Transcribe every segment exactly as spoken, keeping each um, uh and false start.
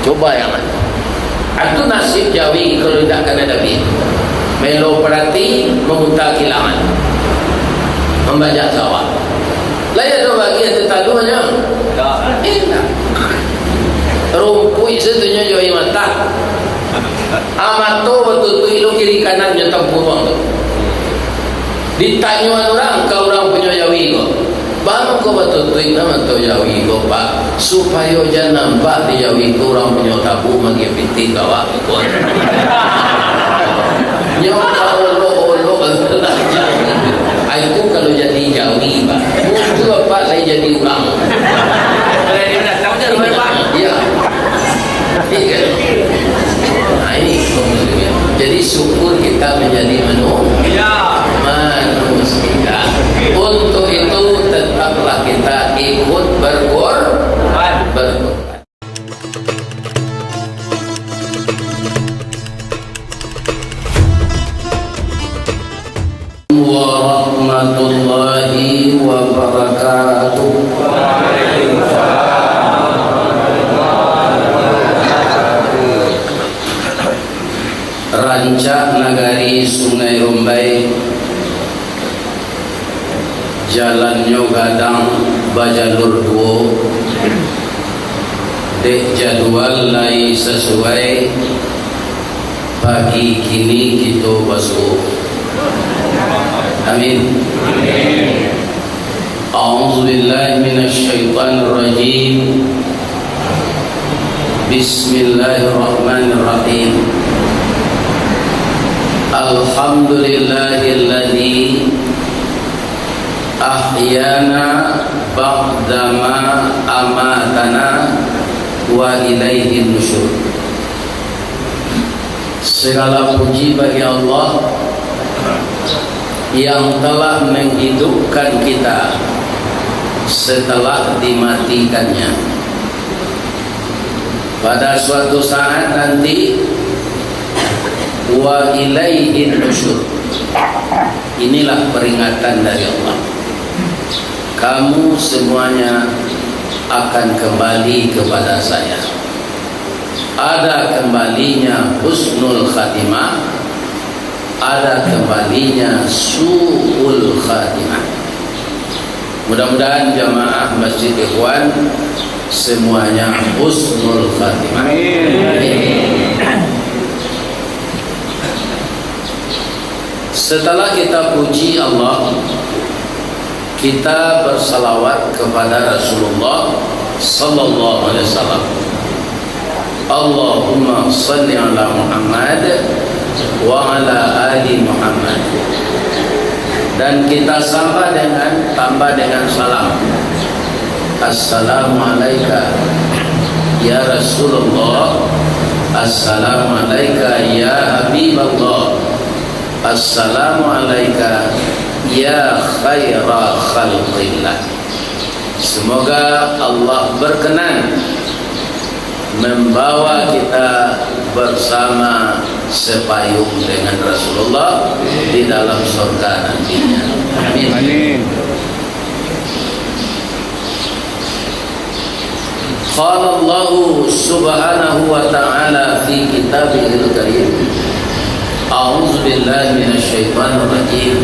Cubo bayangan. Atu nasib jawi kalau indak kanai Nabi. Melo parati, mamuta kilangan. Mambajak sawah. Lai ado bagian tataluanyo? Indak. Rumpuik satunyo jawi mata. A, mato batutuik lo kiri kanannyo tampuruang tu. Ditanyoan urang ka urang punyo jawi ko, "Baa mangko batutuik nan mato jawi ko, Pak?" "Supayo jan nampak di jawi ko urang punyo tabu magiah pitih ka awak," ko. Nyo ka olok-olok lah jawi. Ai, itu kalau jadi jawi, Pak. Muncul Pak lai jadi urang. Kalau jadi binatang, jangan lupa, Pak. Iya. Iya. Nah, ini maksudnya. Jadi, syukur kita menjadi manu-, manusia. Untuk itu, tetaplah kita ikut berkor-, berkorban. Warahmatullahi wabarakatuh. Rancak nagari Sungai Rumbai, jalannyo gadang bajalur duo, dek jadual lai sasuai, pagi kini kito basuo. Amin. A'udzubillahi minasyaitonirrajim. Bismillahirrahmanirrahim. Alhamdulillahilladzi ahyana ba'dama amatana wa ilaihin nusyur. Segala puji bagi Allah yang telah menghidupkan kita setelah dimatikannya. Pada suatu saat nanti, wa ilaihin nusyur. Inilah peringatan dari Allah. Kamu semuanya akan kembali kepada Saya. Ada kembalinya husnul khatimah, ada kembalinya su'ul khatimah. Mudah-mudahan jamaah Masjid Ikhwan semuanya husnul khatimah. Amin. Setelah kita puji Allah, kita bersalawat kepada Rasulullah sallallahu alaihi wasallam. Allahumma salli ala Muhammad wa ala ali Muhammad. Dan kita sambah dengan, tambah dengan salam. Assalamu alaika ya Rasulullah. Assalamu alaika ya Habiballah. Assalamu alaika ya khaira khalqillah. Semoga Allah berkenan membawa kita bersama sepayung dengan Rasulullah di dalam surga nantinya. Amin. Amin. Qala Allahu subhanahu wa ta'ala fi kitabihil karim. A'udzu billahi minasy syaithanir rajim.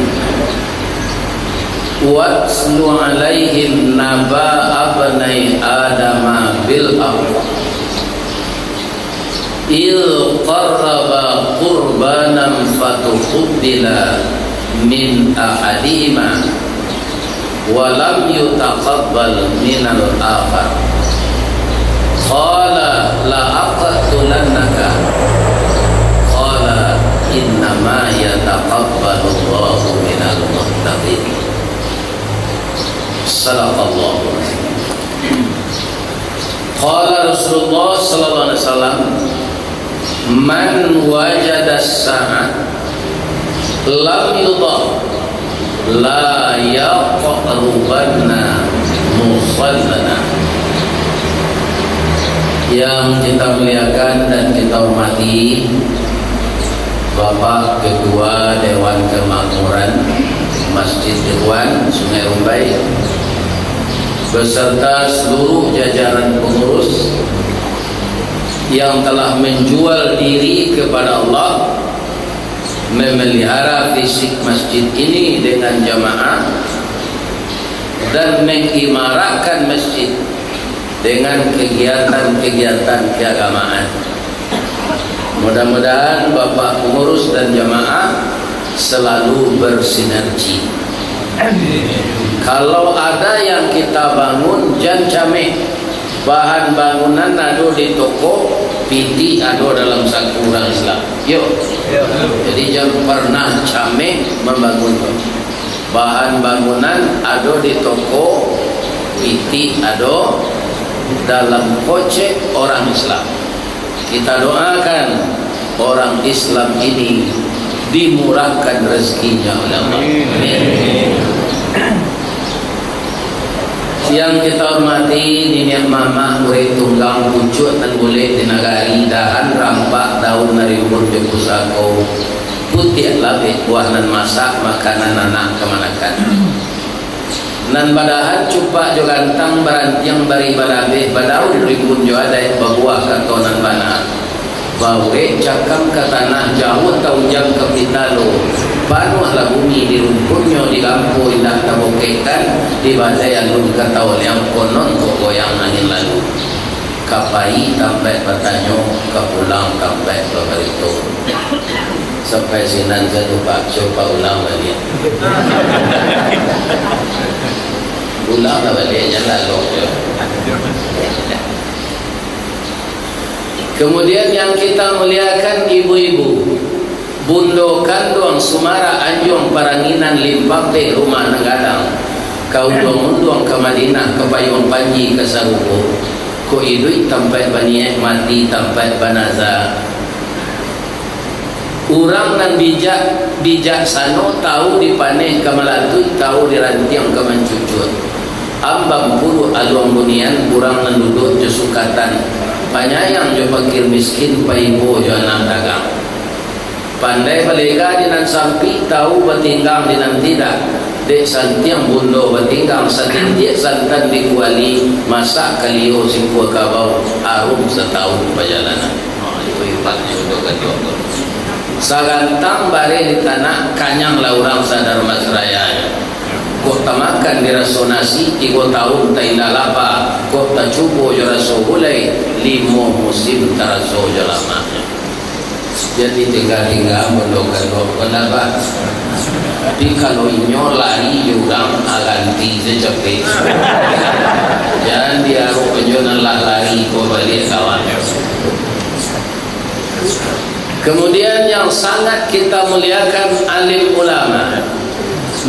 Watlu 'alaihim naba'a ibnai Adama bil haqq. Idh qarraba qurbanan fatuqubila min ahadihima wa lam yutaqabbal minal akhar. Qala la aqtulannaka. Qala innama yataqabbalullahu minal muttaqin. Sadaqallahul azim. Qala Rasulullah sallallahu alaihi wasallam, "Man wajada sa'ah lam yudha la yaqrubanna musallana." Yang kita muliakan dan kita hormati, Bapak Ketua Dewan Kemakmuran Masjid Ikhwan Sungai Rumbai, beserta seluruh jajaran pengurus, yang telah menjual diri kepada Allah, memelihara fisik masjid ini dengan jamaah, dan mengimarahkan masjid dengan kegiatan-kegiatan keagamaan. Mudah-mudahan Bapak pengurus dan jamaah selalu bersinergi. Kalau ada yang kita bangun, jan cameh. Bahan bangunan ado di toko, pitih ado dalam saku urang Islam. Yo. Jadi, jan pernah cameh mambangun. Bahan bangunan ado di toko, pitih ado dalam kocek orang Islam. Kita doakan orang Islam ini dimurahkan rezekinya oleh Allah. Amin. Yang kita hormati niniak mamak, murid tunggang, pucuak nan bulek di nagari, dahan rampak, daun nan rimbun jo pusako, putiak labek buah nan masak, makanan anak kamanakan. Nan badahan cupak jo gantang, barantiang bari balabeh, badaun rimbun jo adaik, babuah kato nan bana. Bauek cakam ka tanah, jauah taunjang ka pitalo, panuahlah bumi di rumpunnyo, di gampo indak tabokekkan, di balai alun ka taoliang, konon kok goyang angin lalu. Ka pai tampaik batanyo, ka pulang tampaik babarito. Sampai sinan sajo, Pak, coba ulang baliak. Ulanglah baliak, jan lalok jo. Kemudian yang kita muliakan ibu-ibu, bundo kanduang Sumara, anjuang paranginan, limpapeh rumah nan gadang, ka unduang-unduang ka Madinah, ka payuang panji ka sarugo, kok iduik tampaik baniaik, mati tampaik banaza. Urang nan bijak, bijaksano, tahu dipaneh ka malatuik, tahu dirantiang ka mancucuak. Ambam puruak aluang bunian, urang nan duduak jo sukatan, panyayang jo pakir miskin, paibo jo anak dagang. Pandai balega di nan sampik, tahu batinggang di nan tidak. Dek santiang bundo batinggang, satitiak santan di kuali, masak kalio sikua kabau, arum satahun pajalanan. Ha, itu ibaratnyo udah ganti waktu. Sagantang bareh di tanak, kanyanglah urang sa-Dharmasraya. Kok tamakan di raso nasi, tigo tahun taindak lapa. Kok tacubo jo raso gulai, limo musim taraso jo lamaknyo. Jadi tingga-tingga bundo kanduang, pandapek. Tapi kalau inyo lari jo urang, aganti se capek. Jan diarok jo nan lah lari ko baliak kawan. Kemudian yang sangat kita muliakan, alim ulama,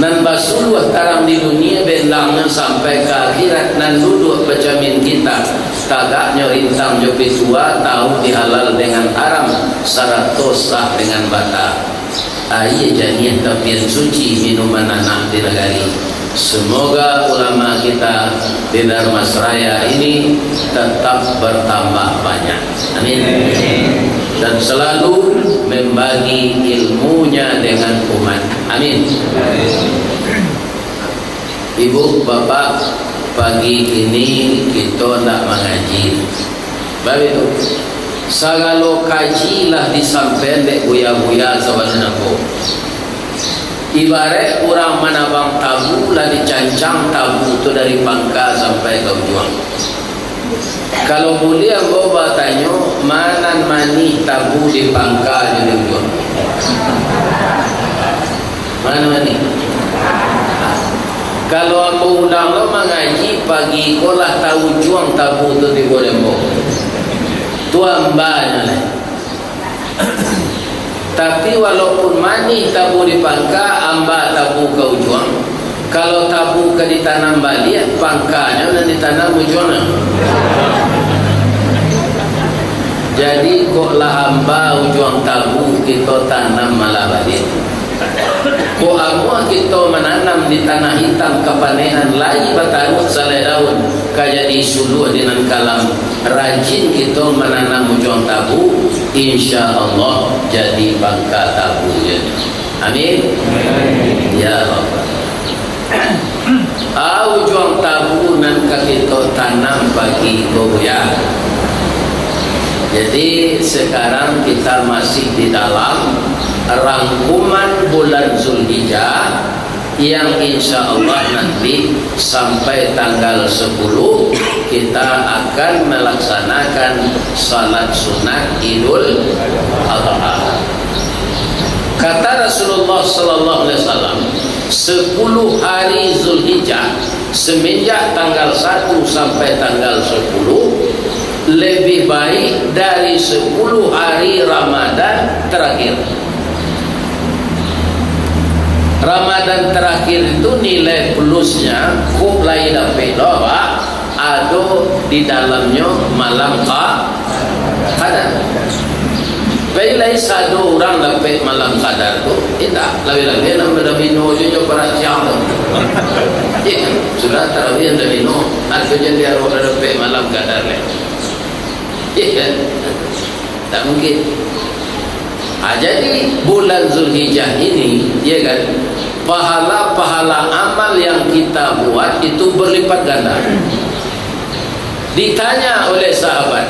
nan basuluah tarang di dunia, bendangnyo sampai ka akhirat, nan duduak bacamin kitab, tagaknyo rintang jo pitua, tahu di halal dengan haram, sarato sah dengan bata. Aia janiah tapian suci, minuman anak di nagari. Semoga ulama kita di Dharmasraya ini tetap bertambah banyak. Amin. Dan selalu membagi ilmunya dengan umat. Amin. Ibu, bapak, pagi kini kito ndak mangaji. Baitu, sagalo kaji lah disampaian dek buya-buya sabalun ambo. Ibaraik urang manabang tabu, lah dicancang tabu tu dari pangka sampai ka ujuang. Kalau buliah ambo batanyo, ma nan manih tabu di pangka jo di ujuang? Ma nan manih? Kalau ambo undang lo mangaji, pagi ko lah taujuang tabu tu tibo di ambo. Tu ambanyo lai. Tapi walaupun manih tabu di pangka, amba tabu ka ujuang. Kalau tabu ka ditanam baliak, pangkanyo nan ditanam ujuangnyo. Jadi, kok lah amba ujuang tabu, kito tanam malah baliak. Kok amuah kito mananam di tanah itam kapanehan, lai bataruak salai daun, ka jadi suluah di nan kalam. Rajin kito mananam ujuang tabu, insya Allah jadi pangka tabu je. Amin. Ya Rabbal. A, ujuang tabu nan ka kito tanam pagi ko, Buya. Jadi, sekarang kita masih di dalam rangkuman bulan Zulhijjah, yang insya Allah nanti sampai tanggal sepuluh kita akan melaksanakan salat sunat Idul Adha. Kata Rasulullah sallallahu alaihi wasallam, sepuluh hari Zulhijjah, semenjak tanggal satu sampai tanggal sepuluh, lebih baik dari sepuluh hari Ramadan terakhir. Ramadan terakhir itu nilai plusnya, kok lai dapek lo, Pak, ado di dalamnyo malam ka-, Qadar. Pai lai sado urang dapek malam Qadar tu, indak, labiah-labiah nan badabino jo, jo paratiang tu. Iyo, sudah tarawih badabino, ado jan di arok lah dapek malam Qadar lai. Iyo kan? Tak mungkin. Ah, jadi bulan Zulhijjah ini, ya kan, pahala-pahala amal yang kita buat itu berlipat ganda. Ditanya oleh sahabat,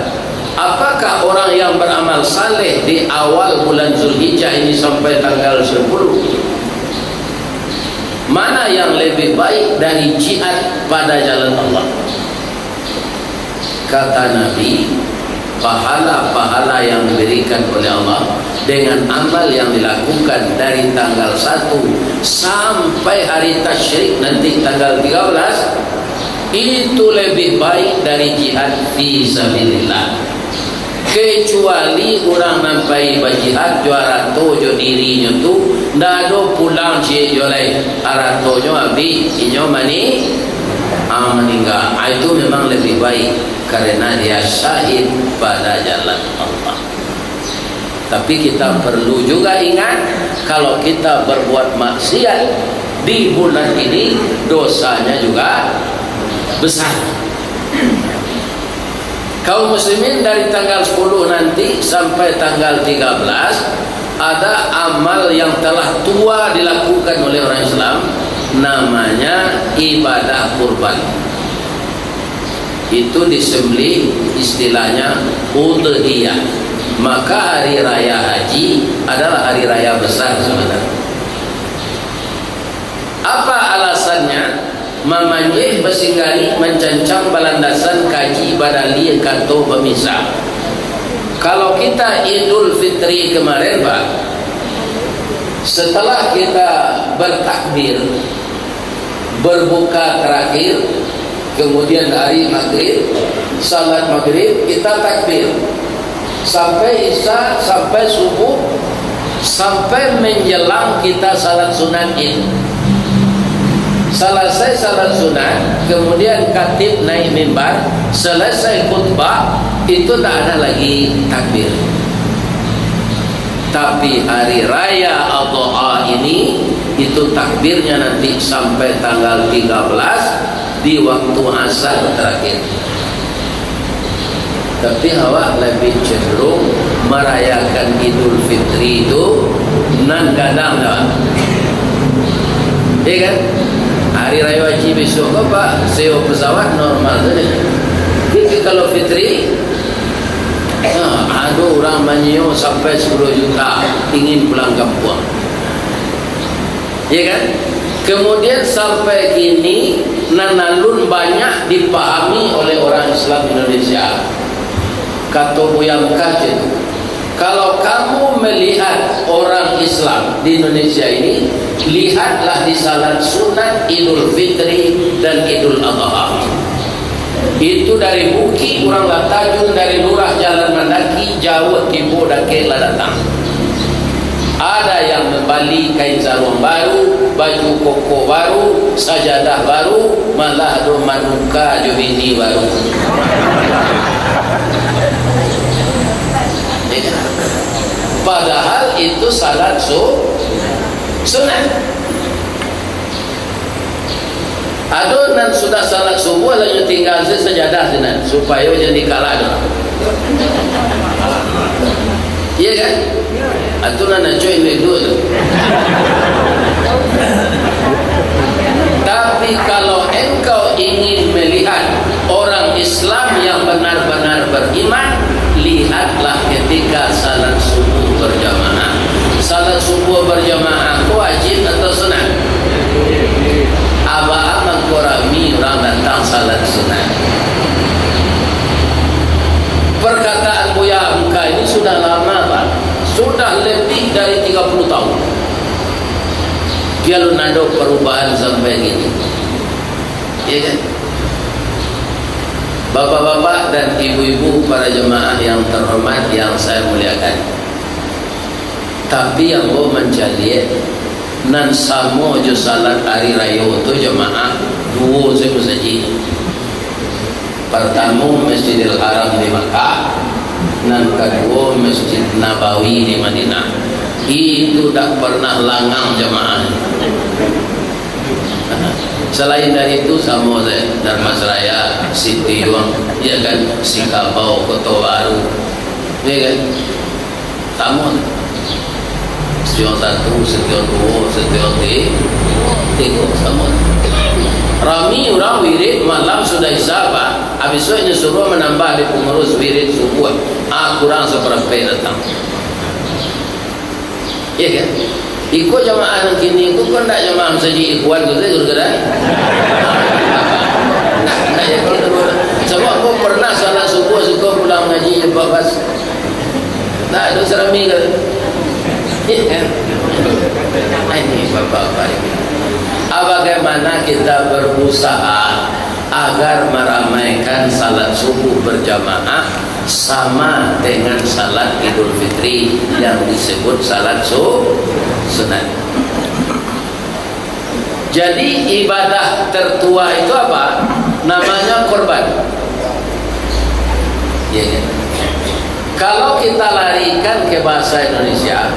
"Apakah orang yang beramal saleh di awal bulan Zulhijjah ini sampai tanggal sepuluh, mana yang lebih baik dari jihad pada jalan Allah?" Kata Nabi, pahala-pahala yang diberikan oleh Allah dengan amal yang dilakukan dari tanggal satu sampai hari tasyrik nanti tanggal tiga belas, itu lebih baik dari jihad fi sabilillah. Kecuali urang nan pai bajihad jo arato jo dirinyo tu, ndak ado pulang ciek jo lai. Aratonyo abih, inyo mani-, ah, maningga. Ah, itu memang lebih baik, karena dia syahid pada jalan Allah. Tapi kita perlu juga ingat, kalau kita berbuat maksiat di bulan ini, dosanya juga besar. Kaum muslimin, dari tanggal sepuluh nanti sampai tanggal tiga belas, ada amal yang telah tua dilakukan oleh orang Islam, namanya ibadah kurban. Itu disembelih, istilahnya udhiyah. Maka hari raya haji adalah hari raya besar sebenarnya. Apa alasannya? Mamanjeh basinggari, mancancang balandasan, kaji badalia, kato bamisah. Kalau kita Idul Fitri kemarin, Pak, setelah kita bertakbir, berbuka terakhir, kemudian hari maghrib, salat maghrib, kita takbir. Sampai isya, sampai subuh, sampai menjelang kita salat sunat Id. Salasai salat sunat, kemudian khatib naik mimbar, salasai khutbah, itu tak ada lagi takbir. Tapi hari raya Adha ini, itu takbirnya nanti sampai tanggal tiga belas, di waktu asar terakhir. Tapi awak lebih cenderung merayakan Idul Fitri itu nan gadang, dah. Iya kan? Hari Raya Haji besok ko, Pak, sewa pesawat normal saja. Tapi kalau Fitri, nah, ada orang manyio sampai sepuluh juta, ingin pulang kampung. Ya kan? Kemudian sampai kini, nan alun banyak dipahami oleh orang Islam Indonesia. Kato Buya Mekah itu, "Kalau kamu melihat orang Islam di Indonesia ini, lihatlah di salat sunat Idul Fitri dan Idul Adha." Itu dari bukik urang lah tajun, dari lurah jalan mandaki, jauah tibo dakek lah datang. Ada yang mambali kain saruang baru, baju koko baru, sajadah baru, malah ado manuka jo bini baru. Padahal itu salat su-, sunat. Ado nan sudah salat subuah, lah nyo tingga se sajadah sinan, supayo jan dikalak tu. Iya kan? Atu nan acuah induak-induak tu. Tapi kalau engkau ingin melihat orang Islam yang benar-benar beriman, lihat Subuh berjamaah ko wajib atau sunat? Abaa mangko rami urang datang salat sunat? Perkataan Buya Hamka ini sudah lama, Pak. Sudah lebih dari tiga puluh tahun. Pian alun ado perubahan sampai kini. Ya kan? Bapak-bapak dan ibu-ibu, para jemaah yang terhormat, yang saya muliakan. Tapi ambo mancaliak, nan samo jo salat ari rayo tu jamaah, duo sajo masajik. Partamo Masjidil Haram di Makkah, nan kaduo Masjid Nabawi di Madinah. Itu dak pernah langang jamaah. Salain dari itu, samo sajo, Dharmasraya, Sitiung, ya kan, Sikabau, Koto Baru, ya kan, samo sajo. Sitiung satu, Sitiung duo, Sitiung ti-, tigo, samo sajo. Rami urang wirid malam sudah Isya, Pak, habis tu inyo suruah manambah di pangurus wirid subuah, ah, kurang saparampek datang. Iya kan? Iko jamaah nan kini ko, kan ndak jamaah masajik Ikhwan ko, tu, guru-guru. Ndak, ndak yakin tu. Sabab ko pernah salat subuh, suko pulang ngaji je babas. Ndak, tu sarami ko. Iya kan? Ah, ini bapak-bapak ini. Ah, bagaimana kita berusaha agar meramaikan salat subuh berjamaah sama dengan salat Idul Fitri yang disebut salat su-, sunat. Jadi, ibadah tertua itu apa? Namanya korban. Iya kan? Kalau kita larikan ke bahasa Indonesia,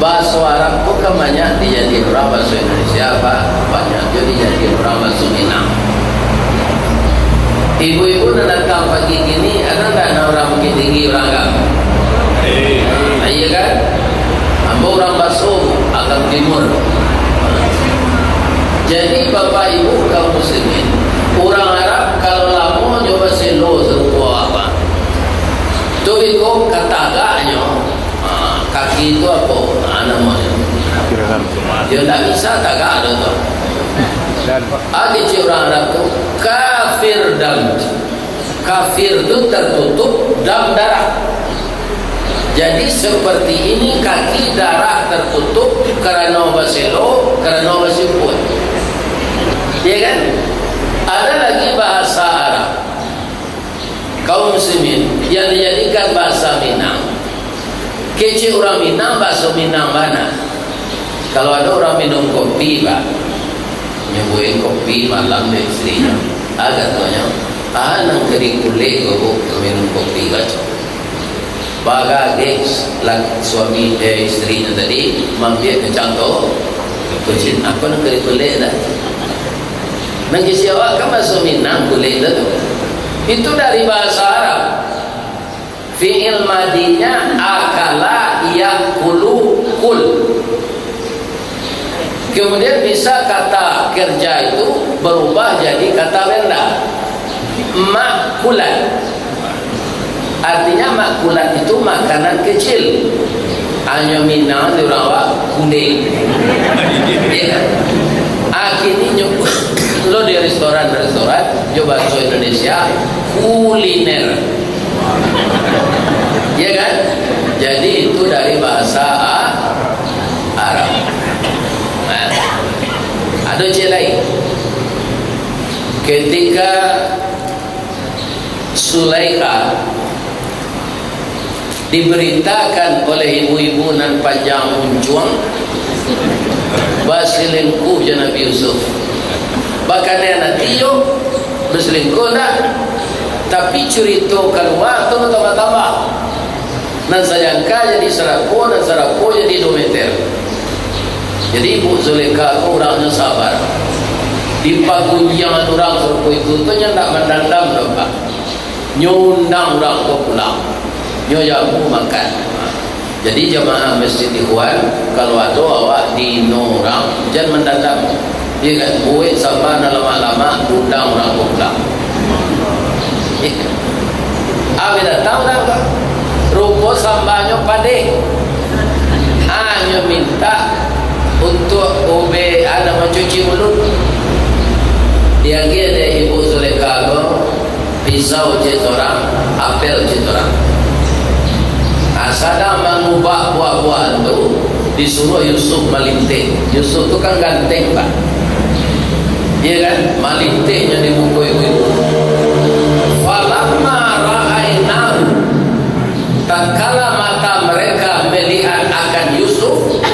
baso Arab tu kan banyak dijadikan urang baso Indonesia, ba-, banyak juo dijadikan urang baso Minang. Ibu-ibu nan datang pagi kini, ado ndak nan urang Bukittinggi, urang Agam? Ah, iya kan? Ambo urang Baso, Agam Timur. Jadi, Bapak Ibu kaum muslimin, urang Arab kalau lamo nyo baselo sarupo awak, tu iko katagaknyo, ah, kaki tu apo, ah, namonyo? Kaki rahang. Yo ndak bisa tagak doh tu. Dan Ah, kecek urang Arab tu, kafir dam. Kafir tu tertutup dam, darah. Jadi, seperti ini kaki darah tertutup karano baselo, karano basimpun. Ya kan? Ada lagi bahasa Arab. Kaum muslimin, yang dijadikan bahasa Minang. Kecek urang Minang, bahaso Minang bana. Kalau ado urang minum kopi, Pak, nyo buek kopi malam dek istrinyo. Ah, katonyo, "Ah, nan ka dikulek ko, Bu, minum kopi kaco." Bagageh lak-, suami, eh, istrinyo tadi, maambiak kacang tu, kucing, "Apo nan ka dikulek dah?" Nan kecek awak kan bahaso Minang, kulek tu. Itu dari bahasa Arab. Fi'il madinyo akala yakulu kul. Kemudian bisa kata kerja itu berubah jadi kata benda. Makulan. Artinya, makulat itu makanan kecil. Hanyo Minang di urang awak, kunde. Ya kan? Akhirnyo, lo di restoran-restoran, jo bahaso Indonesia, kuliner. Ya kan? Jadi, itu dari bahasa A-, Arab. Nah, ado ciek lain. Ketika Sulaikha diberitakan oleh ibu-ibu nan panjang muncuang, baselingkuh jo Nabi Yusuf. Bakanian ati yo, baselingkuh ndak? Tapi curito kalua tu batambah-tambah. Nan sajangka jadi sarapo, nan sarapo jadi duo meter. Jadi, Ibu Zulekha ko urangnyo sabar. Dipagunjiangan urang sarupo itu tu, nyo ndak mandandam doh, Pak. Nyo undang urang ko pulang. Nyo jamu makan. Jadi, jamaah Masjid Ikhwan, kalau ado awak diino urang, jan mandandam. Iyo kan, buek samba nan lamak-lamak, undang urang ko pulang. Abih datang urang ko, rupo sambanyo padeh. Ah, nyo Mintak untuak ubek, a, nak mancuci muluik. Diagiah dek Ibu Zulekha ko, pisau cek surang, apel cek surang. Nah, sadang mangubak buah-buahan tu, disuruah Yusuf malinteh. Yusuf tu kan ganteng, Pak. Iya kan? Malintehnyo di muko ibu-ibu. Falamma ra'ainahu, tatkala mata mereka melihat akan Yusuf,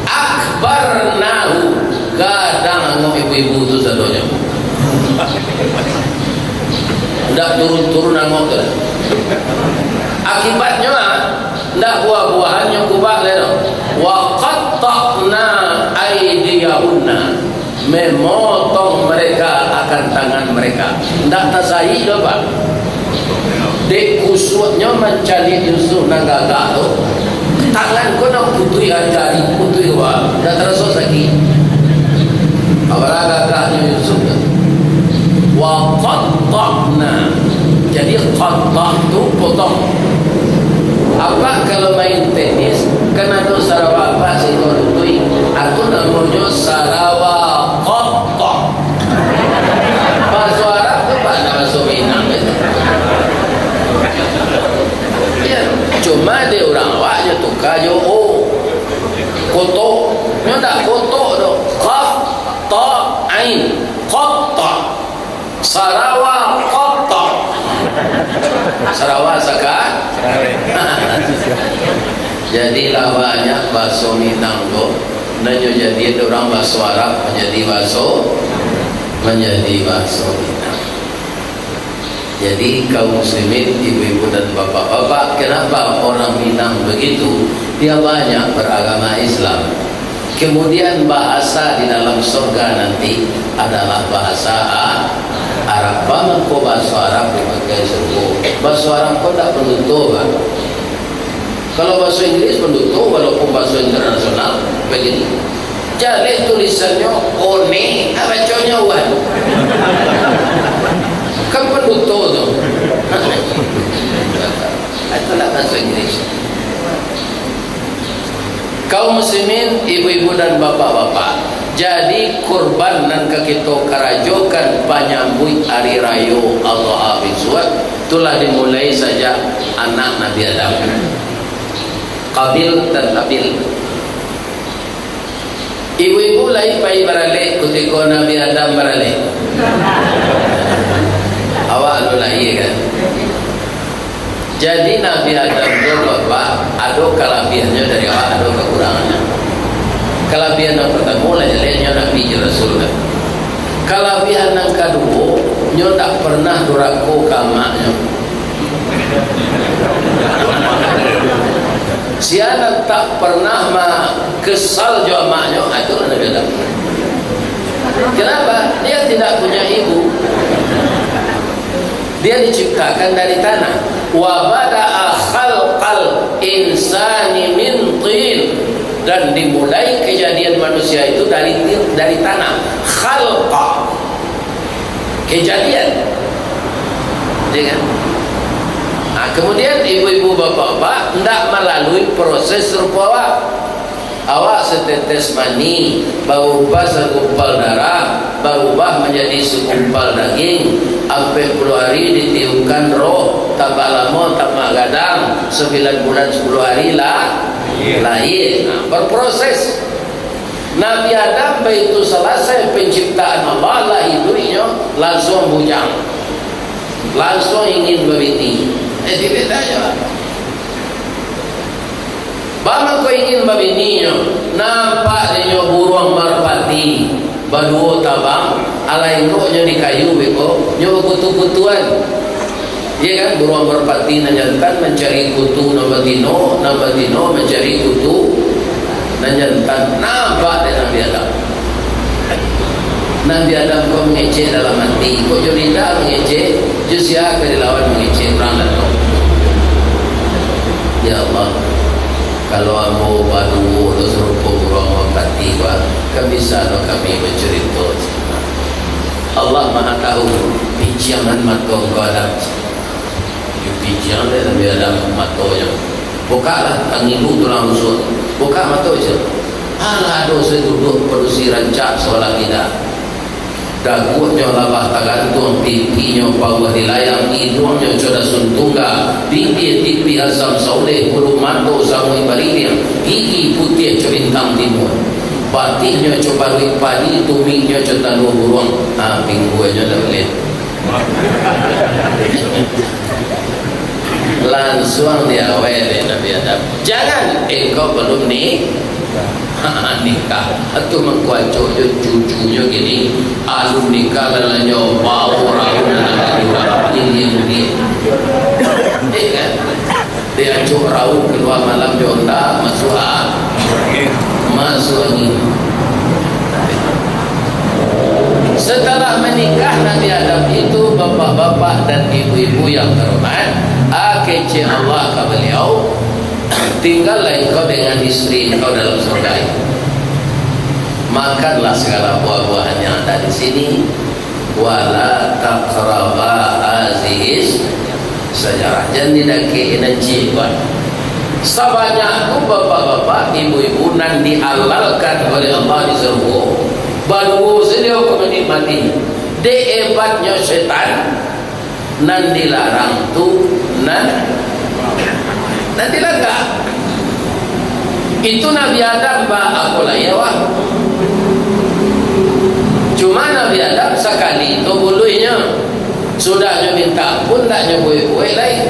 akbarnahu, gadang angok ibu-ibu tu sadonyo. Ndak turun-turun angok tu. Akibatnyo, ah, ndak buah-buahannyo kubak lai doh. Wa qatta'na aidiyahunna, memotong mereka akan tangan mereka. Ndak tasahik doh, Pak. Dek kusuaknyo mancaliak Yusuf nan gagah tu, tangan ko nan putuih, jari putuih, wah, ndak taraso sakik. Apalah gagahnyo Yusuf tu. Wa qatta'na. Jadi, qatta' tu potong. Apak kalau main tenis, kan ado sarawa apak saikua lutuik, itu namonyo sarawa qatta'. Bahaso Arab tu bana bahaso Minang, yo. Yo, cuma dek urang awak nyo tuka jo o. Koto. Nyo ndak koto doh. Qaf, ta, ain. Qatta. Sarawa qatta. Sarawa saka. Jadi lah banyak bahaso Minang tu, nan nyo jadian urang bahaso Arab manjadi bahaso, manjadi bahaso Minang. Jadi, kaum muslimin, ibu-ibu dan bapak-bapak, kenapa orang Minang begitu? Dia banyak beragama Islam. Kemudian, bahasa di dalam surga nanti adalah bahasa A-, Arab. Baa mangko bahaso Arab dipakai surgo? Bahaso Arab ko ndak panduto, Pak. Kalau bahaso Inggris, panduto, walaupun bahaso internasional, bagini. Jaleh tulisannyo, one, a baconyo wan. Kan panduto tu. Itulah bahaso Inggris. Kaum muslimin, ibu-ibu dan bapak-bapak, jadi kurban nan ka kito karajokan panyambuik Hari Rayo Adha bisuak, tu lah dimulai sajak anak Nabi Adam, Qabil dan Habil. Ibu-ibu lai pai baralek kutiko Nabi Adam baralek? Awak alun lahia, kan? Jadi, Nabi Adam tu, Bapak, ado kalabiahannyo dari awak, ado kakurangannyo. Kalabiahan nan partamo, lah jaleh nyo Nabi jo Rasul, kan? Kalabiahan nan kaduo, nyo ndak pernah durako ka amaknyo. Sia nan tak pernah ma-, kesal jo amaknyo, ah, itu Nabi Adam. Kenapa? Dia tidak punya ibu. Dia diciptakan dari tanah. Wa bada'a khalqal insani min tin. Dan dimulai kejadian manusia itu dari ti-, dari tanah. Khalqa. Kejadian. Ya kan? Nah, kemudian ibu-ibu, bapak-bapak, ndak malalui proses rupo awak. Awak setetes mani, barubah sagumpal darah, barubah manjadi sagumpal daging, ampek puluah hari ditiupkan roh, tambah lamo, tambah gadang, sambilan bulan sapuluah hari lah lahia. Nah, berproses. Nabi Adam baitu salasai panciptaan Allah, lah iduiknyo, lansuang bujang. Lansuang ingin babini. Eh, di beda jo. Baa mangko ingin babininyo, nampak dek nyo buruang marpati, baduo tabang, alah inggoknyo di kayu beko, nyo bakutu-kutuan. Iya kan, buruang marpati nan jantan mancari kutu nan batino, nan batino mancari kutu nan jantan. Nampak dek Nabi Adam. Nabi Adam ko mangecek dalam ati, kok jo lidah mangecek, jo sia ka dilawan mangecek, urang dak tahu. Ya Allah, kalau ambo baduo tu sarupo buruang marpati, kan bisa lo kami bacurito. Allah Maha Tahu, pijiangan mato Engkau Adam. Dipijiang dek Nabi Adam matonyo. Bukaklah, tangilu tulang rusuk. Bukak mato, cek. Alah, ado se duduak padusi rancak sabalah kida. Daguaknyo labah tagantuang, pipinyo pauah dilayang, iduangnyo co dasun tungga, bibia tipih asam sauleh, bulu mato samuik bariliang, gigi putiah co bintang timua. Batihnyo co baruik padi, tumiknyo co tanduang buruang. Ha, pingguanyo dak buliah. Lansuang diawai dek Nabi Adam, "Jangan, engkau belum ni-, nikah." Atu mangko acok jo cucunyo kini, alun nikah, lalanyo bau raun nan ado di urang, ilia-ilia. Eh, kan? Diacok raun kalua malam jo onda, masuak a-, masuak angin. Setelah menikah Nabi Adam itu, bapak-bapak dan ibu-ibu yang terhormat, a, kecek Allah ka baliau, tinggallah engkau dengan istri engkau dalam surga itu. Makanlah segala buah-buahan yang ada di sini, "Wala taqraba hazihis syajarah." Jan didakek-i nan ciek, Pak. Sabanyak tu bapak-bapak, ibu-ibu nan dihalalkan oleh Allah di sarugo, baduo sajo ka manikmati. Dek hebatnyo setan, nan dilarang tu nan, nan dilanggar. Itu Nabi Adam ba-, apo lai awak? Cuma Nabi Adam sakali tu buluihnyo. Sudahnyo minta ampun, ndak nyo buek-buek lai.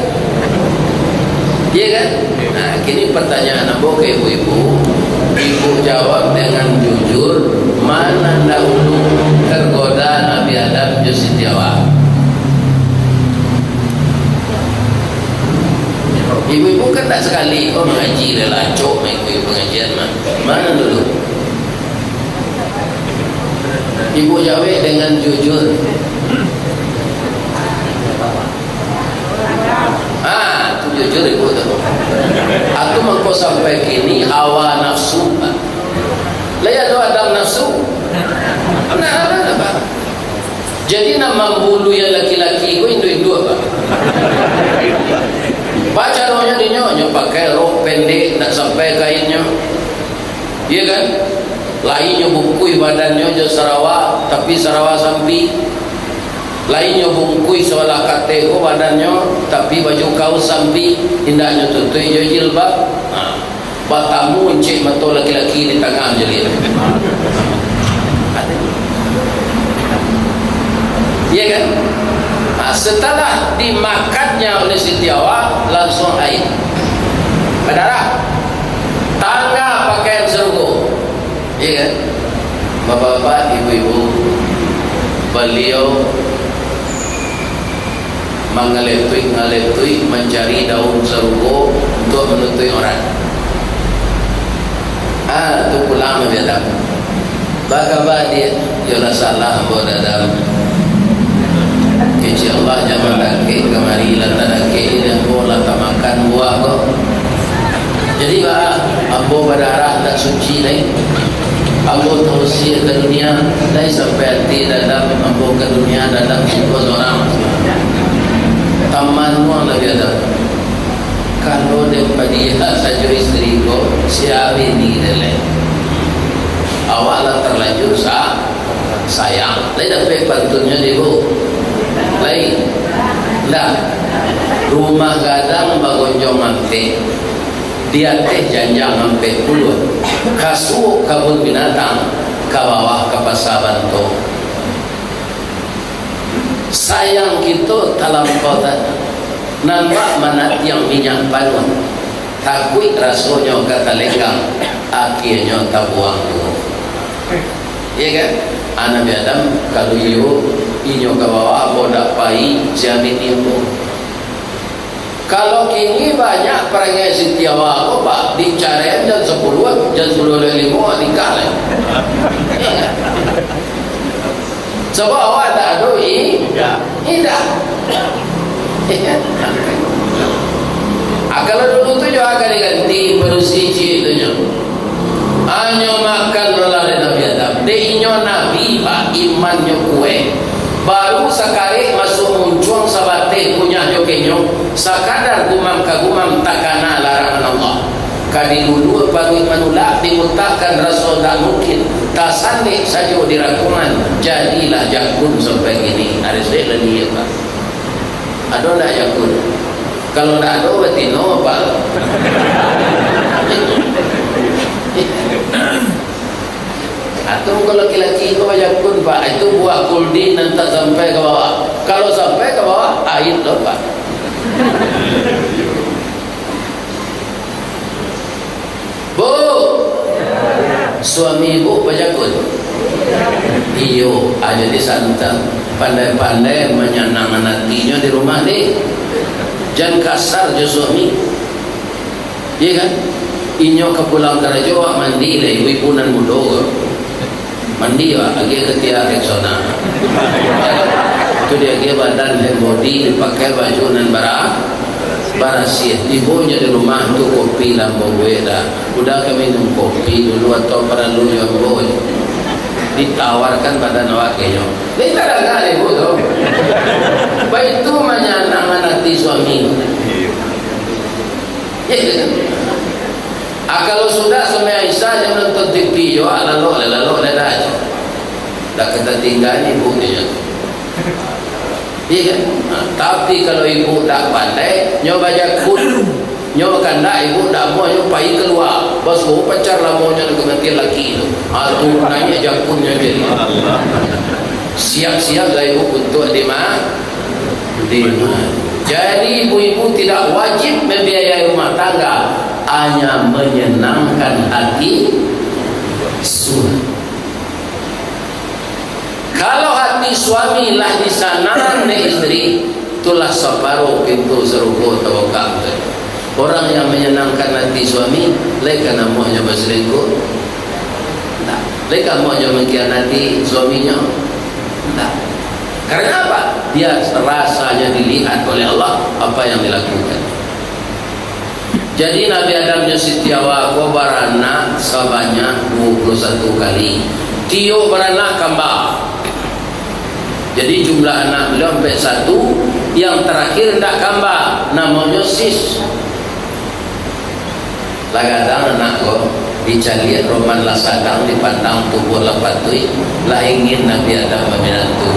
Iya kan? Nah, kini pertanyaan ambo ka ibu-ibu. Ibu jawab dengan jujur, mana dahulu tergoda Nabi Adam jo Siti Hawa? Ibu-ibu kan tak sakali ko mangaji, lah acok maikuik pangajian mah. Mana dulu? Ibu jawek dengan jujur. Ah, tu jujur ibu tu. Atu mangko sampai kini hawa nafsu. Lah ya tu Adam nafsu. Nah, ada apa? Jadi, nan mambuluian laki-laki ko induak-induak, Pak. Bacaronyo dinyo, nyo pakai rok pendek, ndak sampai kainnyo. Iya kan? Lai nyo bungkuih badannyo jo sarawa, tapi sarawa sampi. Lai nyo bungkuih sabalah kateh ko badannyo, tapi baju kaus sampi, indak nyo tutuik jo jilbab. Ha. Batamu encik mato laki-laki di tangah jaliah. Iya kan? Nah, setelah dimakannya oleh Siti Hawa, langsung haid. Badarah. Tangah pakaian sarugo. Iya kan? Bapak-bapak, ibu-ibu, baliau mangaletuik-ngaletuik mancari daun sarugo untuak manutuik aurat. Ah, tu pulang Nabi Adam. Baa kaba, Diak? Yo lah, salah ambo, Adam. Kecek Allah, jaman dakek kamari lah tadakek, ambo lah tamakan buah ko. Jadi, baa, ambo badarah ndak suci lai. Ambo tausia ka dunia, lai sampai ati Adam ambo ka dunia, Adam siko sorang. Taman nuang Nabi Adam. Kalau den padiah sajo istri ko, sia bini den lai. Awak lah terlanjur sa-, sayang. Lai dapek pantunnyo, Ibu? Lai? Ndak. Rumah gadang bagonjong ampek. Di ateh janjang ampek puluah, ka suok kabun binatang, ka bawah ka pasa Banto. Sayang kito talampau tadi, nan bak manatiang minyak panuah, takuik rasonyo ka talenggang, akienyo tabuang juo. Iya kan? Nabi Adam, kalau iyo, inyo ka bawah, ambo dak pai, jamin ambo. Kalau kini banyak parangai Siti Hawa ko, Pak, dicaraian jam sapuluah, jam sapuluah lewat limo, nikah lai. Sabab awak ndak ado i-, idah. Ah, kalau dulu tu jo akan diganti padusi ciek tu nyo. Hanyo makan doh lah dek Nabi Adam. Dek inyo nabi, Pak, imannyo kuwaik. Baru sakarek masuak muncuang sabateh kunyah jo kenyo, sakadar gumam ka gumam takana larangan Allah. Ka diluluak Takuik manulak, dimutakkan raso ndak mungkin, tasandik sajo di rakungan, jadilah jakun sampai kini. Ari se lah ni, Pak. Ado ndak jakun? Kalau ndak ado, batino, Pak. Atau kalau laki-laki ko jakun, Pak, itu buah kuldi nan tak sampai ka bawah. Kalau sampai ka bawah, aib lo, Pak. Bu, suami ibu bajakun? Iyo, ajo di santan. Pandai-pandai manyanangkan atinyo di rumah ni. Jan kasar jo suami. Iya kan? Inyo ka pulang karajo, awak mandi lah, ibu-ibu nan mudo ko. Mandi, Pak, agiah ka tiya Rexona. Tu diagiah badan hand body, dipakai baju nan bara-, barasiah. Tibo nyo di rumah tu, kopi lah ambo buek dah. Uda ka minum kopi dulu atau paralu jo ambo? Ditawarkan badan awak ka inyo. Lai tadanga dek ibu tu. Baitu manyanangkan ati suami. Ah, kalau sudah sumbayang Isya, jan nonton T V juo, ah, lalok lai, lalok lai dah. Dak ka tatinggaan ibu nyo. Iya kan? Nah, tapi kalau ibu dak pandai, nyo bajakun, nyo kandak ibu dak amuah, nyo pai kalua. Basuo pacar lamonyo nan kamatian laki tu. Ah, tu naiak jakunnyo jadi. Siap-siap lah ibu untuak dima-, dima-. Jadi, ibu-ibu tidak wajib membiayai rumah tangga, hanya menyenangkan hati suami. Kalau hati suami lah disanangan dek isteri, itulah saparuh pintu sarugo tabuka. Orang yang menyenangkan hati suami, lai ka namuahnyo baselingkuh? Ndak. Lai ka namuahnyo mangkhianati suaminyo? Ndak. Karena apa? Dia rasanya dilihat oleh Allah apa yang dilakukan. Jadi, Nabi Adam jo Siti Hawa ko baranak sabanyak dua puluh satu kali. Tiok baranak kamba. Jadi, jumlah anak beliau ampek satu, yang terakhir ndak kamba, namonyo Sis. Lah gadang anak ko, dicaliak roman lah sadang, dipandang tubuah lah patuik, lah ingin Nabi Adam baminantu,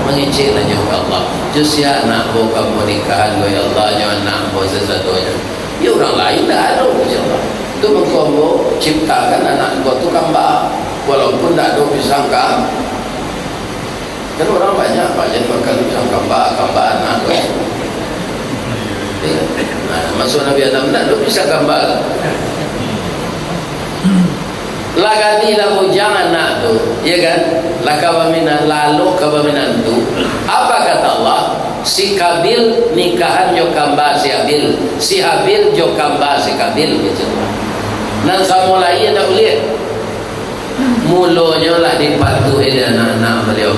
mangecek lah jo ka Allah, "Jo sia anak ko ka ambo nikahan ko, ya Allah, nyo anak ambo sasadonyo?" Ya, urang lain ndak ado, ujar Allah. Tu mangko ambo ciptakan anak ko tu kamba, walaupun ndak ado pisang ka-, kan urang banyak, Pak, jadi makan pisang kamba, kamba anak ko. Ya. Nah, masa Nabi Adam ndak ado pisang kamba. Lah gadih lah bujang anak tu, ya kan? Lah ka baminan-, lalok ka baminantu. Apa kata Allah? Si Kabil nikahan jo kamba si Habil, si Habil jo kamba si Kabil, gitu. Nan samo lai indak buliah. Mulonyo lah dipatuhi dek anak-anak baliau.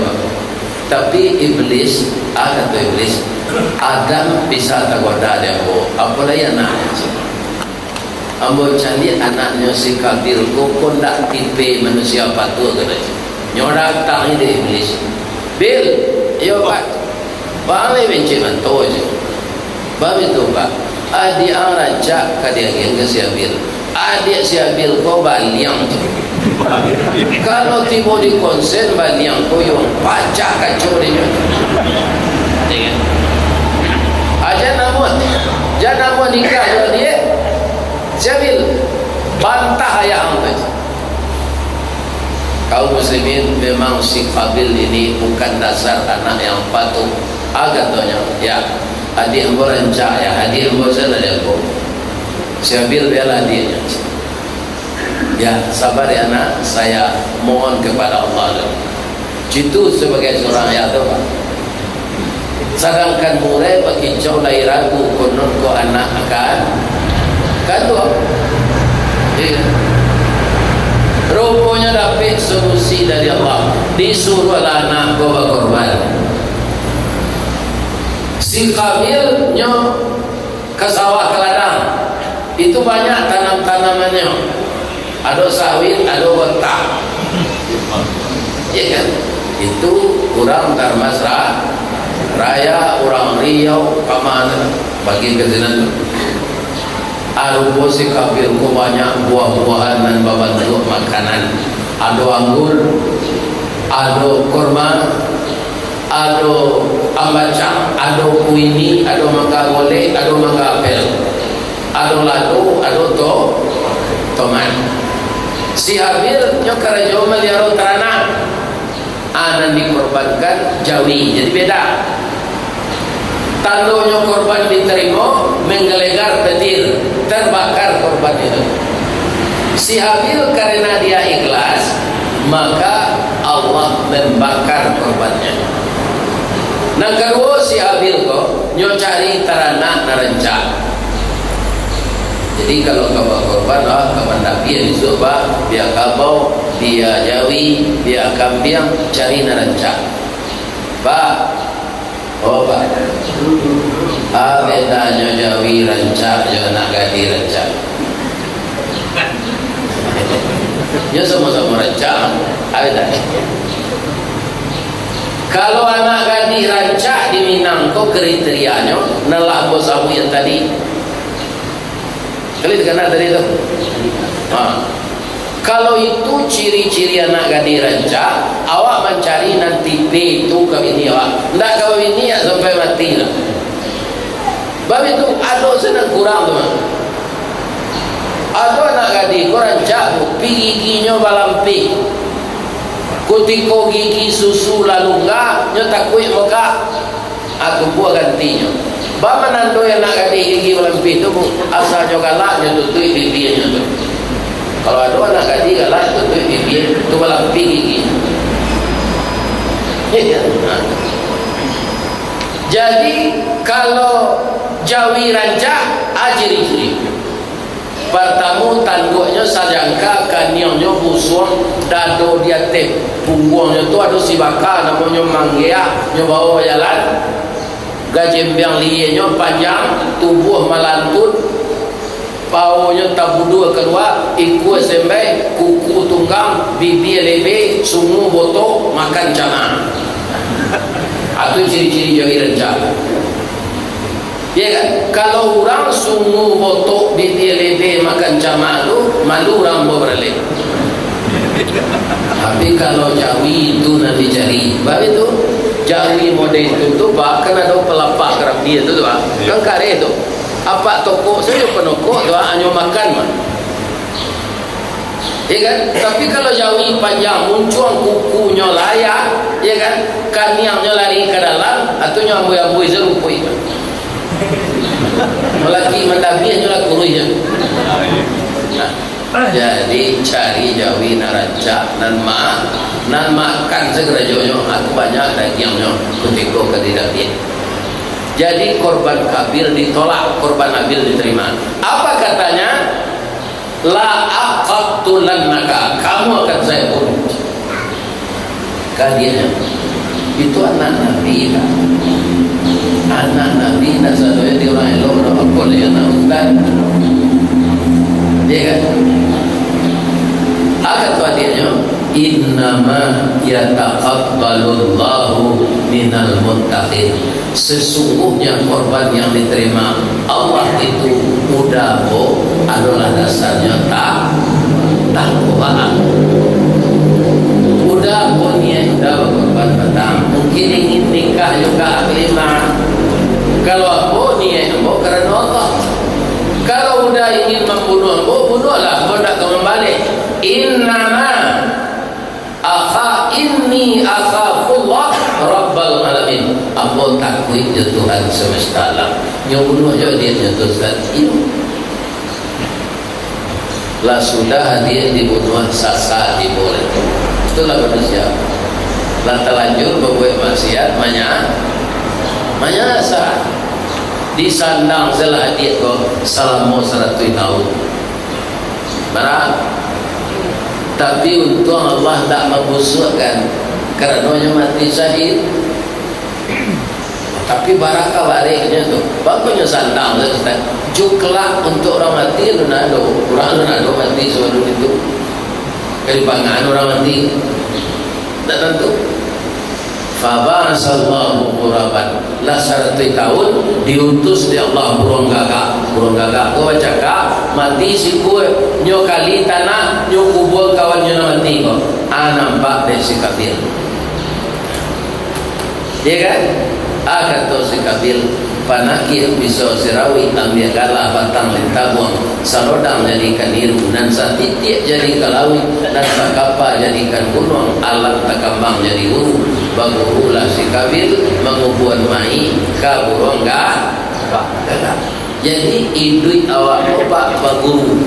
Tapi Iblis, ah, kato Iblis, "Adam bisa tagoda dek ambo, apo lai anaknyo?" Ambo caliak anaknyo si Kabil ko, ko ndak tipe manusia patuah, kato nyo. Nyo datang dek Iblis. "Bil, iyo, Pak." Bang lai bencik manto je. Baitu, Pak. Adiak ang rancak ka diagiahan ka si Abil. Adiak si Abil ko baliang je. Kalau tibo di konsen, baliang ko yo pacah kaco dinyo. Aja namuah, jan namuah nikah jo adiak si Abil. Bantah ayah ang tu. Kaum muslimin, memang si Kabil ini bukan dasar anak yang patuh. Ah, katonyo, "Ya, adiak ambo rancak, ya, adiak ambo salah, ya, ambo." Si Habil, "Bialah adiaknyo." "Ya, sabar ya, Nak, saya mohon kepada Allah dulu." Itu sebagai seorang ayah tu, Pak. Sadangkan murai bakicau lai ragu, konon ko anak akan, kan tu? Iya. Ruponyo dapek solusi dari Allah, disuruahlah anak ko bakorban. Si Kabil nyo ka sawah, ka ladang. Itu banyak tanam-tanamannyo. Ado sawit, ado gotah. Iya kan? Itu urang Darmas Ra-, Raya, urang Riau, ka ma bagi ka sinan tu. Arupo si Kabil ko banyak buah-buahan nan babantuak makanan. Ado anggur, ado kurma, ado ambacang, ado kuini, ado mangga golek, ado mangga apel, ado lado, ado to-, tomat. Si Habil nyo karajo maliaro taranak. A nan dikorbankan jawi. Jadi beda. Tandonyo korban ditarimo, menggelegar petir, terbakar korban itu. Si Habil karena dia ikhlas, maka Allah membakar korbannya. Nan kaduo, si Habil ko, nyo cari taranak nan rancak. Jadi, kalau ka bakorban, ah, ka mandabiah bisuak, bah, bia kabau, bia jawi, bia kambiang, cari nan rancak. Bah, oh, bah. Ah, bedanyo jawi rancak jo anak gadih rancak. Yo samo-samo rancak, ah, beda. Kalau anak gadih rancak di Minang ko kriterianyo, nan lah ambo sabuik yang tadi. Kalian dikana tadi tu? Ha. Kalau itu ciri-ciri anak gadih rancak, awak mancari nan tipe itu ka bini awak. Ndak ka babini sampai mati lah. Bab itu, ado se nan kurang tu, mah. Ado anak gadih ko rancak, pi giginyo balampih. Kutiko gigi susu lalungga, nyo takuik mokak. Aku buah gantinyo. Ba manandoi anak gadih gigi balampih tu, Bu? Asanyo galak, nyo tutuik bibianyo tu. Kalau ado anak gadih galak, tutuik bibia, tu balampih gigi. Iyo kan? Nah. Jadi, kalau jawi rancak, a ciri-ciri. Partamo, tanduaknyo sajangka, kaniangnyo busuang, dado di ateh pungguangnyo tu ado sibaka, namonyo manggeak, nyo bawo bajalan. Gajembiang lienyo panjang, tubuah malantun, paonyo tabudua kalua, ikua sembai, kuku tunggang, bibia lebe, sungu botok, makan cama. Itu ciri-ciri jawi rancak. Iyo kan? Kalau urang sungu botok, bibia lebe, makan cama tu, malu urang babaralek. Tapi kalau jawi tu nan dicari, baitu. Jawi model itu tu, bah, kan ado palapak karambia tu, tu, bah. Iyo. Kan kareh tu. Apak tokok sajo panokok tu, bah, hanyo makan, bah. Iyo kan? Tapi kalau jawi panjang, muncuang kukunyo layak, iyo kan? Kaniangnyo lari ka dalam, atau nyo ambui-ambui sarupo itu. Malaki mandabiah nyo lah kuruih nyo. Nah, jadi cari jawi nan rancak, nan ma-, nan makan sagarajonyo, aku banyak dagiangnyo kutiko ka didabiah. Jadi korban Kabil ditolak, korban Habil diterima. Apa katanya? "La aqtulannaka, kamu akan saya bunuh." Kadianyo, itu anak Nabi, kan? Anak Nabi, nak sadonyo di urang elok, urang apo lai anak ustaz? Iyo kan? Apo kata adiaknyo? "Innama yataqabbalullahu minal muttaqin." Sesungguhnya korban yang diterima Allah itu udah ko adalah dasarnya tak, takwa. Udah ko niat udah berkorban petang. Mungkin ingin nikah juga kelima. Kalau ambo niat ambo karena Allah. Kalau udah ingin membunuh ambo, bunuhlah, ambo ndak ka mambalik. Innama Akha, inni akhafullah Rabbal Alamin. Ambo takuik jo Tuhan semesta alam. Nyo bunuah jo adiaknyo tu, Ustaz. Iyo. Lah sudah adiak dibunuah, sasa tibo lai. Itulah manusia. Lah talanjur babuek maksiat, manya-, manyasa. Disandang salah adiak ko salamo saratuih taun. Bara-, tapi untuang Allah ndak mambusuakkan, karano nyo mati syahid. Tapi bara kabareknyo tu, baa kok nyo sandang tu, Ustaz? Juklak untuak urang mati, alun ado. Urang alun ado mati sabalun itu. Ka dipangan urang mati. Ndak tantu. Faba'asallahu ghuraban. Lah saratuih taun, diutus dek Allah buruang gagak. Buruang gagak ko bacakak, mati sikua, nyo kali tanah, nyo kubua kawan nyo nan mati ko. Ah, nampak dek si Kabil. Iya kan? Ah, kato si Kabil, "Panakih pisau sirauik, ambiak galah batang lintabuang, sarodang jadikan iru, nan satitiak jadikan lauik, nan sakapa jadikan gunuang, alam takambang jadi guru, bagurulah si Kabil, mangubuan mayik ka buruang ga-, gagak." Jadi, iduik awak ko, Pak, baguru.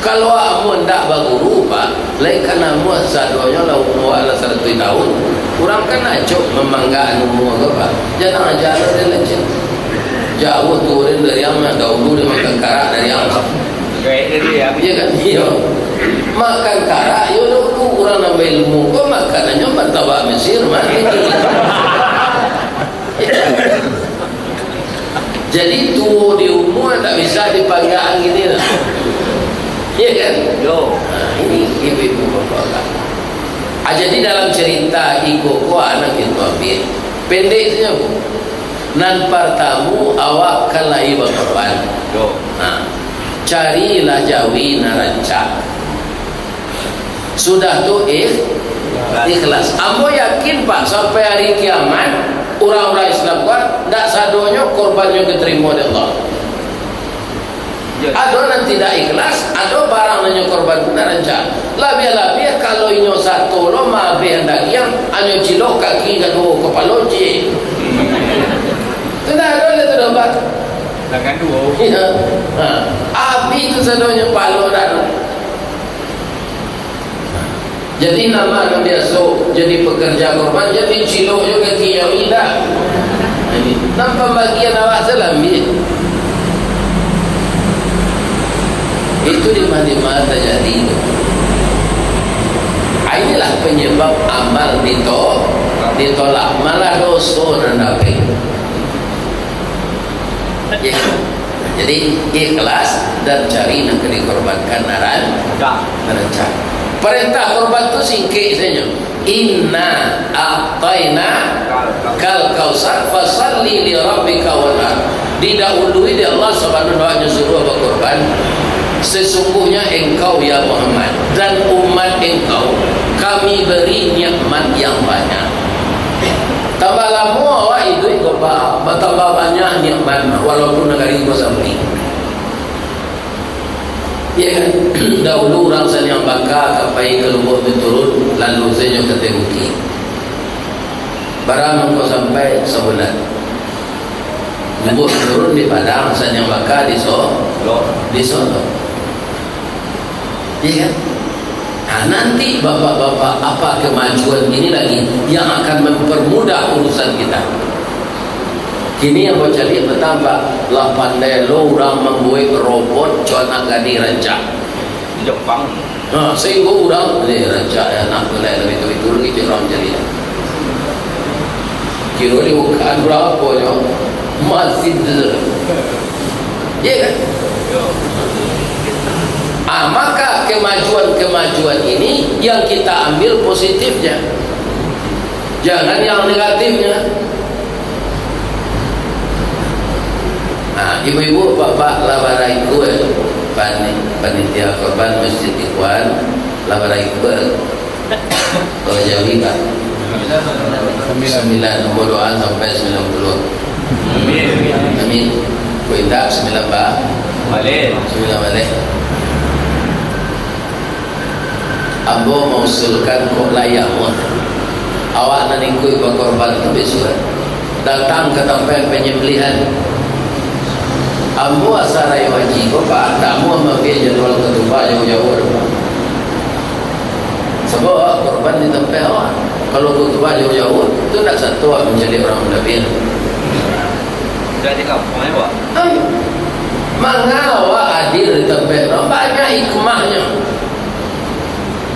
Kalau awak ndak baguru, Pak, lai ka namuah sadonyo lah umua lah saratuih taun. Urang kan acok mamanggaan umua ko, Pak. Jangan aja lah dia leceh. Jauah turun dari yang dahulu dia makan karak dari yang Gaek dia tu, ya. Iya kan? Iya. Makan karak, yo dahulu urang nan bailmu ko makanannyo martabak Mesir, mah. Jadi, tuo di umua tak bisa dipanggaan gini lah. Iya kan? Yo. Nah, ini ibu-ibu bapak-bapak. Ah, jadi dalam cerita iko ko anak itu ambil. Pendek saja, Bu. Nan partamu, awak ka lai bakorban. Yo. Nah, carilah jawi nan rancak. Sudah tu ikh-, ikhlas. Ambo yakin, Pak, sampai hari kiamat, urang-urang Islam ko, ndak sadonyo korbannyo katarimo dek Allah. Ado nan tidak ikhlas, ado barang nan nyo korban tu ndak rancak. Labiah-labiah kalau inyo sato lo maabeh dagiang, anyo cilok kaki kaduo, kapalo ciek. Tu ndak ado lai tu doh, Pak. Tangan duo. Iya. Ha. Abih tu sadonyo palo dah tu. Jadi, nama nan biaso jadi pekerja korban, jadi cilok jo kaki yang indak. Jadi, nan pambagian awak salambiak. Itu di ma-, di ma tajadi tu. Ah, inilah penyebab amal dito-, ditolak, malah doso nan dapek. Ya. Jadi, ikhlas dan cari nan ka dikorbankan nan ran-, nan rancak. Parentah korban tu singkek sajo. Inna a'taina kal kausar, fasalli li rabbika wanhar. Didahului dek Allah sabalun awak nyo suruah bakorban. Sesungguhnya engkau, ya Muhammad, dan umat engkau, Kami beri nikmat yang banyak. Tambah lamo awak iduik ko, Pak, batambah banyak nikmat, walaupun nagari ko sampik. Ya kan? Dahulu urang Saniang Baka ka pai ka Lubuak Binturun, lalu sajo ka Ateh Bukik. Bara mangko sampai? Sabulan. Lubuak Binturun di Padang, Saniang Baka di So-, di Solok. Iya kan? Nah, nanti bapak-bapak, apa kemajuan ini lagi yang akan mempermudah urusan kita? Kini yang bacaliak batambah, lah pandai lo urang mambuek robot, co anak gadih rancak. Jepang. Ha, sehingga urang, "Eh, rancak ya, anak tu lai, labiah tu itu lagi," cek urang caliak. Kiro di bukan barapo nyo, masih tu. Iya kan? Ah, maka kemajuan-kemajuan ini yang kita ambil positifnya. Jangan yang negatifnya. Nah, ibu-ibu, bapak, lah bara ikua, pani-, panitia korban Masjid Ikhwan, lah bara ikua. Kalau Jawi, Pak? Sambilan. Sambilan, ambo doa sampai sambilan puluah. Amin. Amin. Kok indak, sambilan, Pak? Baliak. Sambilan baliak. Ambo mausulkan kok layak mun awak nan ikuik bakorban tu bisuak datang ka tampek panyambalihan. Ambo asa rayo haji ko, Pak, ndak amuah maambiak jadwal kutubah jauah-jauah tu, Pak. Sabab awak korban di tampek awak. Kalau kutubah jauah-jauah, tu ndak sato awak mancaliak urang mandapia. Sudah di kampuang, ya, Pak? Ai, manga awak hadir di tampek urang, banyak hikmahnyo.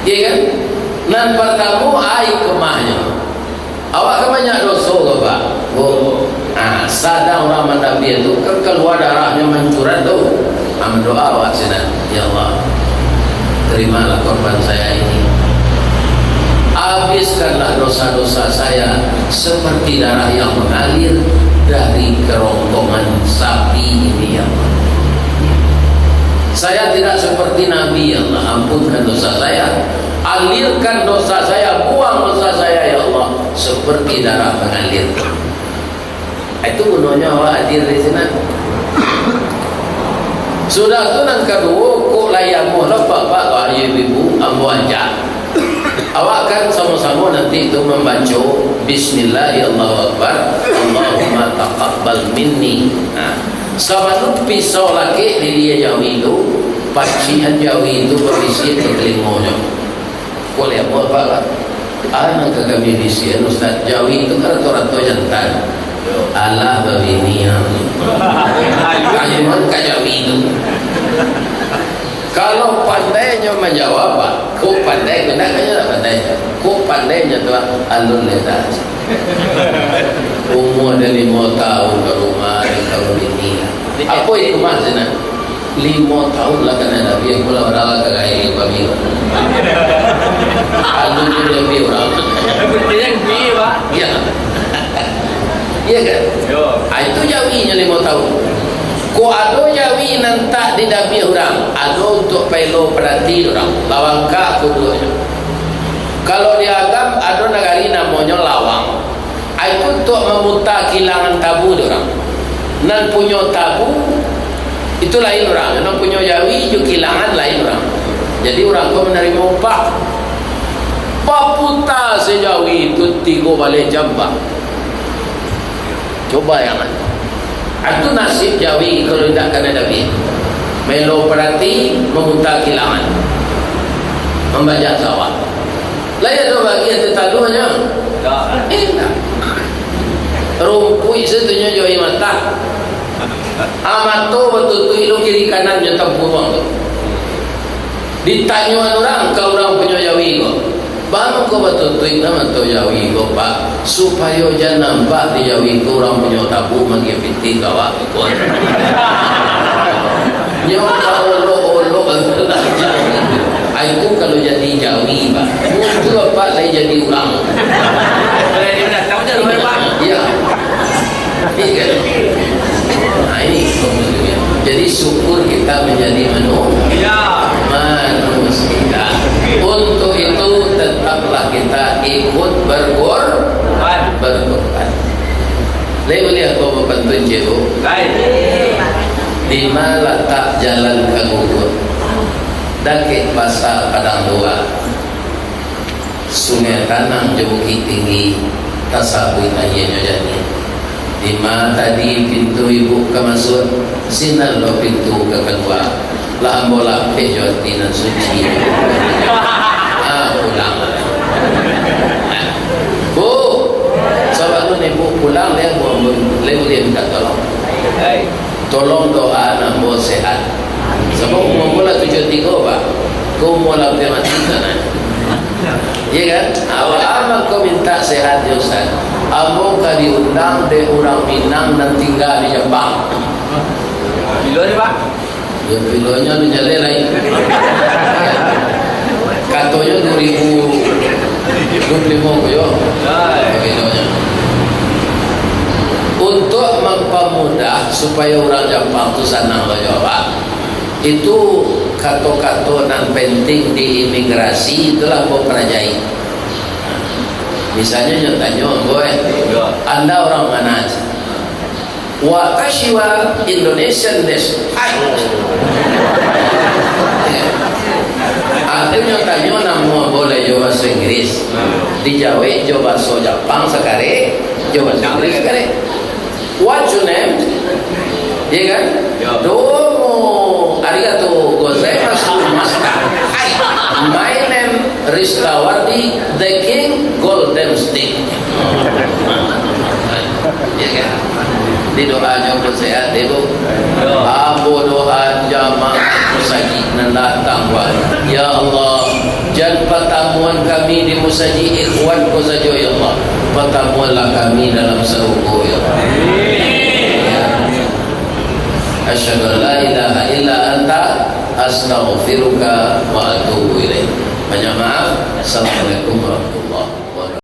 Iya kan? Nan partamo, ai hikmahnyo. Awak kan banyak doso ko, Pak? Bu, ah, sadang urang mandapia tu kan kalua darahnyo mancurat tu. Ah, mandoa awak sinan, "Ya Allah, terimalah korban saya ini." Habiskanlah dosa-dosa saya seperti darah yang mengalir dari kerongkongan sapi ini, ya Allah. Saya tidak seperti Nabi, ya Allah. Ampunkan dosa saya. Alirkan dosa saya, buang dosa saya, ya Allah, seperti darah mengalir. Itu gunonyo awak hadir di sinan. Sudah tu, nan kaduo, kok lai amuah lah, Pak, Pak, Pak, ayo, Ibu, ambo ajak. Awak kan samo-samo nanti tu mambaco Bismillah, ya Allahu Akbar, Allahumma taqabbal minni. Nah, sabalun pisau lakek di dia jawi tu, pacihan jawi tu babisiak di talingonyo. Kok lai amuah, Pak, Pak? Ah, nan ka kami bisiakan, Ustaz, jawi tu kan rato-rato jantan. Alah, babini, ya. Kalimat ka jawi tu. Kalau pandainyo manjawab, Pak, kok pandai, kok ndak, kok ndak pandai. Kok pandainyo tu, Pak, alun leda. Umua ado limo taun baru mari ka babini. Apo hikmah sinan? Limo taun lah kanai Nabi, aku lah urang lah ka gaek pamilu. Anu tu labiah urang. Betul yang B, Pak. Iya. Iya kan? Yo. Ah, itu jawinyo limo taun. Kok ado jawi nan tak didabiah urang, ado untuak paelo parati urang. Lawang ka kuduanyo. Kalau di Agam ado nagari namonyo Lawang. Itu untuak mamuta kilangan tabu dek urang. Nan punyo tabu, itu lain urang. Nan punyo jawi jo kilangan lain urang. Jadi, urang ko manarimo upah. Baputa se jawi tu tigo baleh jam, Pak. Coba bayangan. Itu nasib jawi kalau indak kanai Nabi. Maelo parati, mamuta kilangan. Mambajak sawah. Lah, iyo, ado bagian tataluahnyo? Indak. Rumpuik satunyo jo aia matah. Ah, mato batutuik lo kiri kanannyo tampuruang tu. Ditanyoan urang ka urang punyo jawi ko, "Baa mangko batutuik nan mato jawi ko, Pak, supayo jan nampak di jawi ko urang punyo tabu maagiah pitih ka awak ko?" Nyo baolok-olok. Ai, itu kalau jadi jawi, Pak. Mutu apak lai jadi urang. Kalau dia datang je, Pak. Iya. Iya kan? Nah, ini maksudnya. Jadi, syukur kita menjadi manu-, manusia. Untuk itu, tetaplah kita ikut berkor-, berkorban. Lai buliah ko bapantun, Cik, Bu? Lai. Di ma latak jalan ka Guguak? Dakek pasa Padang Dua. Sungai Tanang jo Bukik Tinggi, tasabuik aianyo janiah. Di ma tadi pintu ibu ka masuak, sinan lo pintu ka kalua. Lah ambo lapeh jo ati nan suci. Ah, pulang. Bu, sabalun ibu pulang, lai ambo, lai buliah minta tolong. Tolong doa ambo sehat. Sabab umua ambo lah tujuah tigo, Pak. Ko umua lah ampia mati sanak. Iya kan? Awak amak ko minta sehat, ya Ustaz. Ambo ka diundang dek urang Minang nan tingga di Japang. Bilo ni, Pak? Ya, bilonyo anu jaleh lai. Katonyo dua ribu dua puluh limo ko yo. Bilonyo. Untuk mampamudah supayo urang Japang tu sanang lo jawab, itu kato-kato nan penting di imigrasi itulah ambo parajai. Misalnyo nyo tanyo ambo, eh, "Anda orang mana?" "Watashi wa Indonesian desu." Ai. Artinyo tanyo namo ambo lai jo bahaso Inggris. Dijawek jo bahaso Japang sakarek, jo bahaso Inggris sakarek. "What's your name?" Iya kan? Yo. "Domo arigato gozaimasu, master." Ai. "My name Ristawardi, the King Golden Stick." Ya kan? Di doanyo pun sehat, Ibu. Ambo doa jamaah musajik nan datang, Pak. Ya Allah, jan patamuan kami di musajik Ikhwan ko sajo, ya Allah. Patamuanlah kami dalam sarugo, ya Allah. Ya. Asyhadu an la ilaha illa anta, astaghfiruka wa atubu ilaik. Banyak maaf. Assalamualaikum warahmatullahi wabarakatuh.